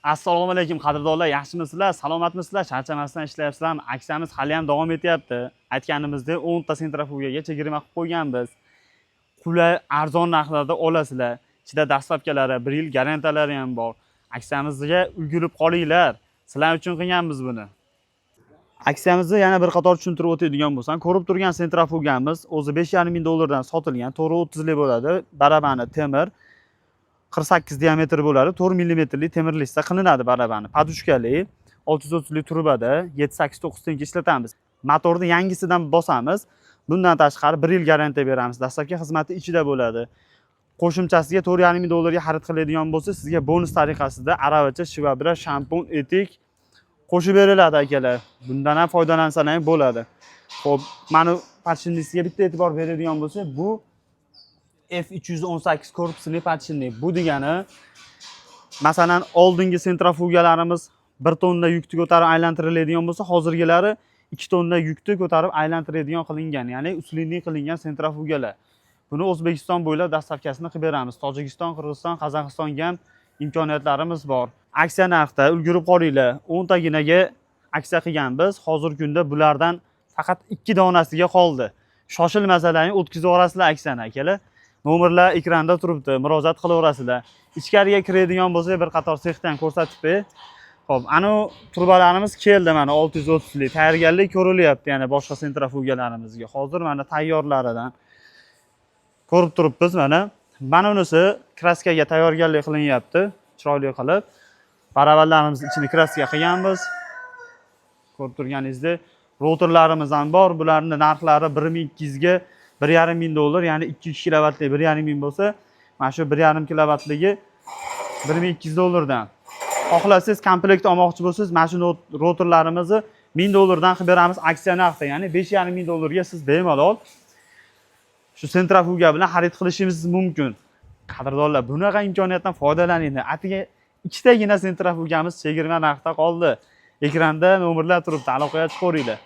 Assalomu alaykum, qadrdonlar, yaxshimisizlar, salomatmisizlar? Charchamasdan ishlayapsizlarmi? Aksiyamiz hali ham davom etyapti. Aytganimizdek, 10 ta sentrifugaga chegirma qilib qo'yganmiz. Qulay, arzon narxlarda olasizlar. Ichida доставка lari, 1 yil garantiyalari ham bor. Aksiyamizga ulgurib qolinglar. Sizlar uchun qilganmiz buni. Aksiyamizni yana bir qator tushuntirib o'tadigan bo'lsam, ko'rib turgan sentrifugamiz o'zi 5,5 ming dollardan sotilgan, 430 lik bo'ladi, barabani temir, 48 diametr bo'ladi, 4 millimetrli temir listda qilinadi barabani. Подушка li, 630 lik trubada 7-8-9 tenka ishlatamiz. Motorni yangisidan bosamiz. Bundan tashqari 1 yil garantiya beramiz. Доставка xizmati ichida bo'ladi. Qo'shimchasiga 4,5 ming dollarga xarid qiladigan bo'lsa, sizga bonus tariqasida aravacha, швабра, shampun, etik qo'shib beriladi, akalar. Bundan ham foydalansalar ham bo'ladi. Xo'p, mana подшипник siga bitta e'tibor beradigan bo'lsak, bu F318 korpusli подшипник. Bu degani, masalan, oldingi sentrifugalarimiz 1 tonna yukni ko'tarib aylantiriladigan bo'lsa, hozirgilari 2 tonna yukni ko'tarib aylantiradigan qilingan, ya'ni усиленный qilingan sentrifugalar. Buni O'zbekiston bo'ylab доставка sini qilib beramiz. Tojikiston, Qirg'iziston, Qozog'istonga ham imkoniyatlarimiz bor. Aksiya narxda ulgurib qolinglar. 10 taginaga aksiya qilganmiz. Hozirgi kunda bulardan faqat 2 donasiga qoldi. Shoshilmasalaring, o'tkazib yuborasizlar aksiyani, akalar. Nomerlar ekranda turibdi, murojaat qilaverasizlar. Ichkariga kiradigan bo'lsak, bir qator sexdan ko'rsatib ber. Xo'p, anu trubalarimiz keldi, mana 630 lik. Tayyorgarlik ko'rilyapti, yana boshqa sentrifugalarimizga. Hozir mana tayyorlaridan ko'rib turibmiz mana. Mana unisi краска ga tayyorgarlik qilinyapti, chiroyli qilib. Barabanlarimiz ichini краска qilganmiz. Ko'rib turganingizdek, rotorlarimiz ham bor. Bularning narxlari 1200 ga 1,5 ming dollar, ya'ni 2 kilovatli 1,5 ming bo'lsa, mana shu 1,5 kilovatligi 1200 dollardan. Xohlasangiz, komplekt olmoqchi bo'lsangiz, mana shu rotorlarimizni 1000 dollardan qilib beramiz aksiya narxida, ya'ni 5,5 ming dollarga siz bemalol shu sentrifuga bilan xarid qilishingiz mumkin. Qadrdonlar, bunaqa imkoniyatdan foydalaninglar. Atigi ikkitagina sentrifugamiz chegirma narxda qoldi. Ekranda nomerlar turibdi, aloqaga chiqaveringlar.